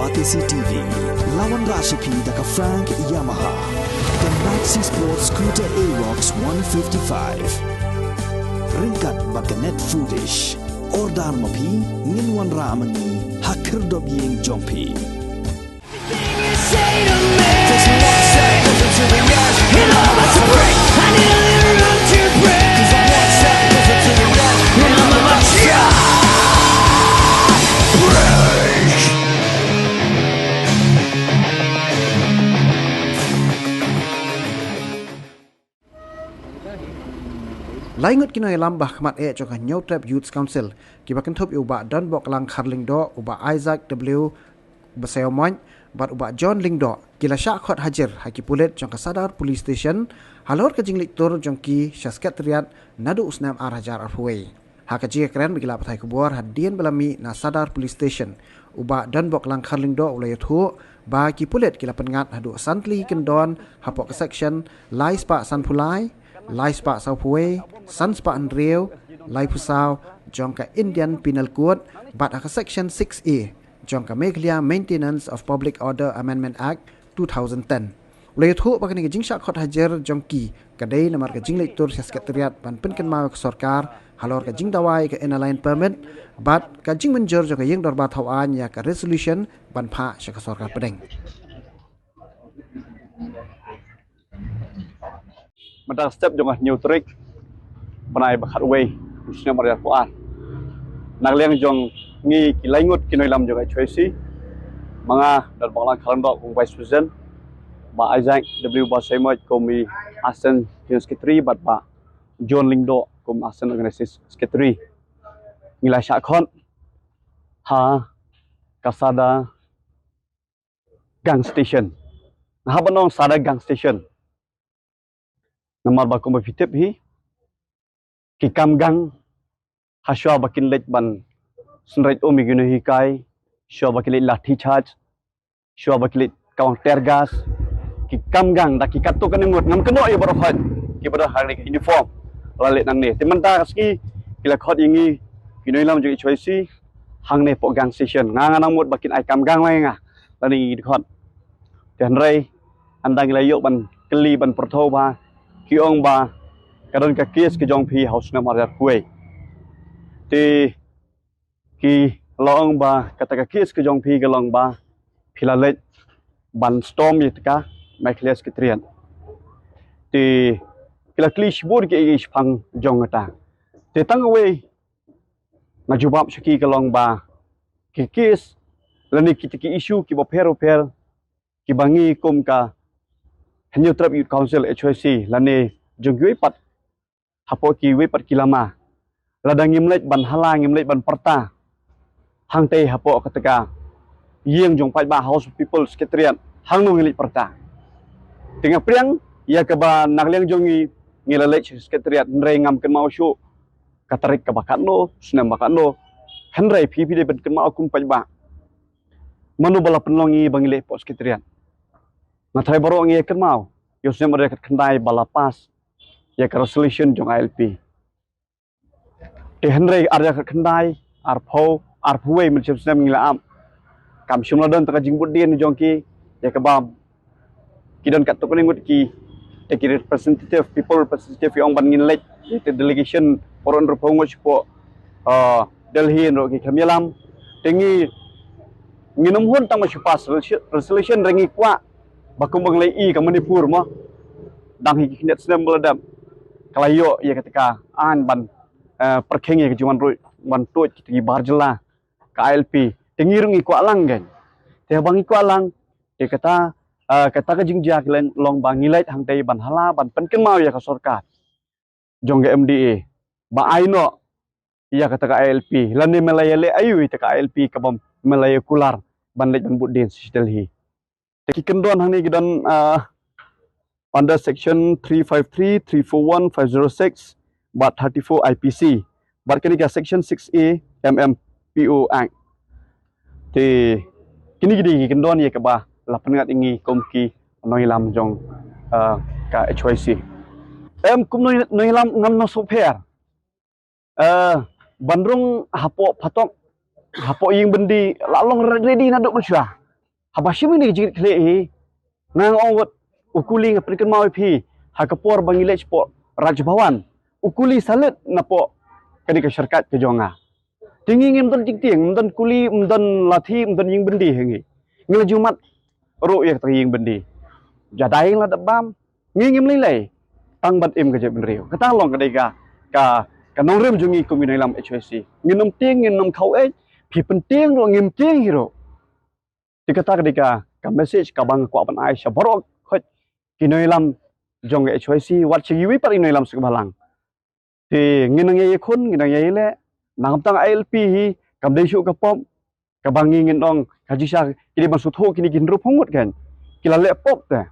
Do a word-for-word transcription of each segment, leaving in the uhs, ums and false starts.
Batesi T V, la wanrah sha phi da ka Frank Yamaha, ka Maxi Sport Scooter Aerox one fifty-five. Ryngkat bad ka Net Foodish. Order ma phi, ngin wanrah ma ngi ha khyrdop ïing jong phi. Lai ngut ki nongïalam ba ha khmat eh jong ka Hynñiewtrep Youth Council, kiba kynthup ïa u Bah Donboklang Kharlyngdoh, u Bah Isaac W Basaïawmoit bad u Bah John Lyngdoh, ki la shah khot hajir ha ki pulit jong ka Sadar Police Station halor ka jingleit tur jong ki sha Secretariat naduh u snem ar hajar arphew wei. Ha ka jingïakren bad ki lad pathai khubor hadien ba la mih na Sadar Police Station, u Bah Donboklang Kharlyngdoh u la ïathuh ba ki pulit ki la pynngat haduh san tylli ki kyndon hapoh ka Section lai spah sanphew lai, lai spah sawphew wei, san spah hynriew, laiphew saw jong ka Indian Penal Code bad ha ka Section six A jong ka Meghalaya Maintenance of Public Order Amendment Act two thousand ten. U la ïathuh ba kane ka jingshah khot hajir jong ki ka dei namar ka jingleit tur sha Secretariat ban pynkynmaw ïa ka sorkar halor ka jingdawa ïa ka Inner Line Permit bad ka jingmynjur jong ka Ïing Dorbar Thaw Aiñ ïa ka resolution ban phah sha ka sorkar pdeng. Mynta ka step jong ka hynñiew tarik bnai ba khatwei u snem ar hajar arphew ar. Na ka liang jong ngi ki lai ngut ki nongïalam jong ka H Y C, ma nga Donboklang Kharlyngdoh kum Vice President, Bah Isaac W Basaïawmoit kum i Assistant General Secretary bad Bah John Lyngdoh kum Assistant Organizing Secretary, ngi la shah khot ha ka Sadar Gang Station. Nga hap ban ong Sadar Gang Station namar ba kumba phi tip hi, ki kam gang ha shuwa ba kin leit ban synreit um ïa ki nonghikai, shuwa ba kin leit lathi charge, shuwa ba kin leit kawang tear gas, ki kam gang da ki katto katne ngut, ngam kynnoh ïa baroh hoi kiba don hangne ki uniform la leit nangne. Te mynta ka sngi ki la khot ïa ngi ki nongïalam jong H Y C hangne poh Gang Station. Nga nga nang mut ba kin ai kam gang lang ïa nga lane ngi khot. Te hynrei ynda ngi la ïoh ban kylli ban pyrthuh ba ki ong ba ka don ka case ka jong phi ha u snem ar hajar arphew wei. Te ki la ong ba kata ka case ka jong phi ka long ba phi la leit ban storm ïa ka Meghalaya Secretariat. Te ki la kylli shibun ki ïa ki shaphang jong kata. Te tang kawei nga jubab sha ki ka long ba ki case lane kita ki issue kiba pher pher kiba ngi kum ka Hynñiewtrep Youth Council, H Y C, lane jong kiwei pat hapoh kiwei pat ki lama, lada ngim leit ban hala, ngim leit ban pyrta hangtei hapoh kata ka ïing jong paidbah, House of People, Secretariat, hangno ngi leit pyrta? Te nga pdiang ïa kaba na ka liang jong ngi, ngi la leit sha Secretariat, hynrei ngam kynmaw shuh ka tarik kaba katno, snem ba katno. Hynrei phi phi dei ban kynmaw kum paidbah mano ba la pynlong ïa ngi ba ngi leit hapoh Secretariat. Nga tharai baroh ngi ïa kynmaw ïa u snem ar hajar khatkhyndai ba la pass ïa ka resolution jong I L P. Te hynrei ar hajar khatkhyndai, arphew, arphew wei, mynshem snem ngi la ap. Kam shym la don tang ka jingbuddien jong ki ïa kaba ki don katto katne ngut ki, te ki representative, people representative, ki ong ban ngin leit, te delegation baroh hynriewphew ngut shapoh, ah, Delhi, hynriew ki khlem ïalam. Te ngi, ngin ym hun tang ba shu pass resolution, hynrei ngi kwah ba kumba ngi la ïohi ka Manipur mo, dang hi ki khyndiat snem ba la dep, ka la ïoh ïa kata ka aiñ ban, eh, pyrkhing ïa ka jingwan ruh, wan tuid kita ki bar jylla ka I L P. Te ngi ruh ngi kwah lang kein. Te haba ngi kwah lang, te kata, eh, kata ka jingjia ka long ba ngi leit hangtei ban hala ban pynkynmaw ïa ka sorkar jong ka M D A ba ai noh ïa kata ka I L P, lane me la ïaleh aïu ïa kata ka I L P kaba me la ïa kular ban leit ban bud dien sha Delhi. Te ki kyndon hangne ki don, ah, under section three five three, three four one, five zero six bad thirty-four I P C bad kane ka section six A M M P O Act. Te kine ki dei ki kyndon ïa kaba la pynngat ïa ngi kum ki nongïalam jong, ah, ka H Y C. Em, kum nong, nongïalam ngam nang sngewpher. Eh, ban rung hapoh phatok, hapoh ïing byndi, la long ready naduh mynshuwa. Haba shim ïa kane ka jingkitkhlieh hi, nga ong wat, u kuli, nga pynkynmaw ïa phi, ha ka por ba ngi leit shapoh Raj Bhavan, u kuli sa leit napoh kane ka shortcut ka jong nga. Te ngi ngim don jingtieng, ngim don kuli, ngim don lathi, ngim don ïing byndi ha ngi. Ngi la ju mad ruh ïa kata ka ïing byndi. Jadai la dep bam, ngi ngim lei lei. Tang ban im ka jaitbynriew. Kata long ka dei ka, ka, ka nongrim jong ngi kum ki nongïalam H Y C. Ngin ym tieng, ngin ym khaw eh, phi pyntieng ruh, ngim tieng hi ruh. Te kata ka dei ka, ka message kaba nga kwah ban ai sha baroh khoit ki nongïalam jong ka H Y C, wat sha kiwei pat ki nongïalam sha ka balang. Te ngin nang ïai khun, ngin nang ïai leh, nangta ka I L P hi kam dei shuh ka pop, kaba ngi ngin ong ka jingshisha ki dei ban sngewthuh kine ki hynriewphew ngut kan. Ki la leh pop te.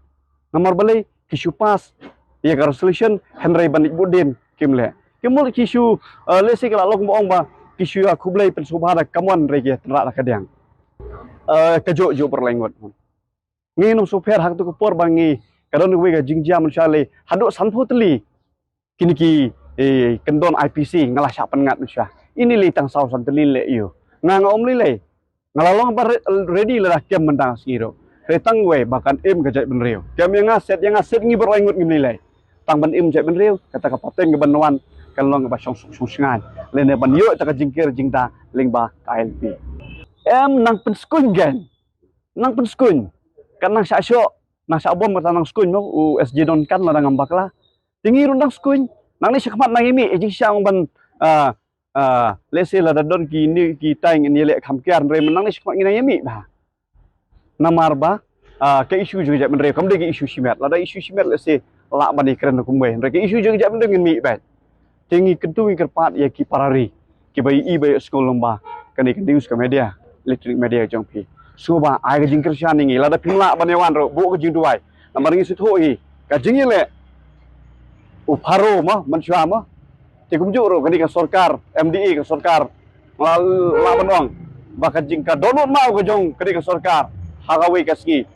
Namar balei? Ki shu pass ïa ka resolution, hynrei ban leit vote din kim leh. Ki mut ki shu, eh, lehse ki la long ba ong ba ki shu ïa khublei pynsngewbha da ka mon, hynrei ki tynrah da ka diang. Eh, kajuh juh baroh lai ngut. Ngi nym sngewpher ha katu ka por ba ngi, ka don kawei ka jingjia mynshuwa lei haduh sanphew tylli. Kine ki, eh, kyndon I P C, nga la shah pynngat mynshuwa. Ini lei tang saw san tylli leh ïa u. Nga, nga ym lei lei. Nga la long ba re-, ready lada kem mynta ka sngi ruh. Hynrei tang wei ba kan im ka jaitbynriew. Kem ïa nga, set ïa nga, set ngi baroh lai ngut ngim lei lei. Tang ban im jaitbynriew, kata ka pateng kaban wan kan long kaba shong suk shong shngaiñ. Lane ban ïoh ïa ka jingker jingda lyngba ka I L P. Em, nang pynskun kan. Nang pynskun. Kan nang shah shoh, nang shah bom kata nang skun mo, u S J Don kan lada ngam bakla. Te ngi ruh nang skun. Nangne shakhmat nang ïa mih, eh, jingshisha ong ban, ah, ah, lehse lada don kine kitai ngin ïaleh kham kiar, hynrei mynta nangne shakhmat ngi nang ïa mih bha. Namar ba, ah, ka issue jong ka jaitbynriew kam dei ka issue shimet. Lada issue shimet lehse lah ban ïakren kumwei. Hynrei ka issue jong ka jaitbynriew ngin mih beit. Te ngi kyntu ngi kyrpad ïa ki para ri kiba ïohi ba ïoh skul lyngba kane ka news ka media, electronic media jong phi. Sngewbha ai ka jingkyrshan ïa ngi, lada phim lah ban ïawan ruh buh ka jingduwai. Namar ngi sngewthuh hi ka jingïaleh u Pharo mo, mynshuwa mo. Te kumjuh ruh kane ka sorkar M D A ka sorkar, la, lah ban ong ba ka jing, ka dohnud maw ka jong kane ka sorkar ha kawei ka sngi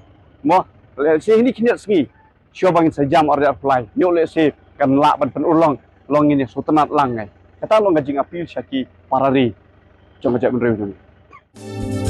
mo, lehse hynñiew khyndiat sngi. Shuwa ba ngin sa jam ar hajar phlai, ïoh lehse kan lah ban pynurlong, long ngin ïa sngewtynnat lang ngai. Kata long ka jingappeal sha ki para ri jong ka jaitbynriew jong ngi.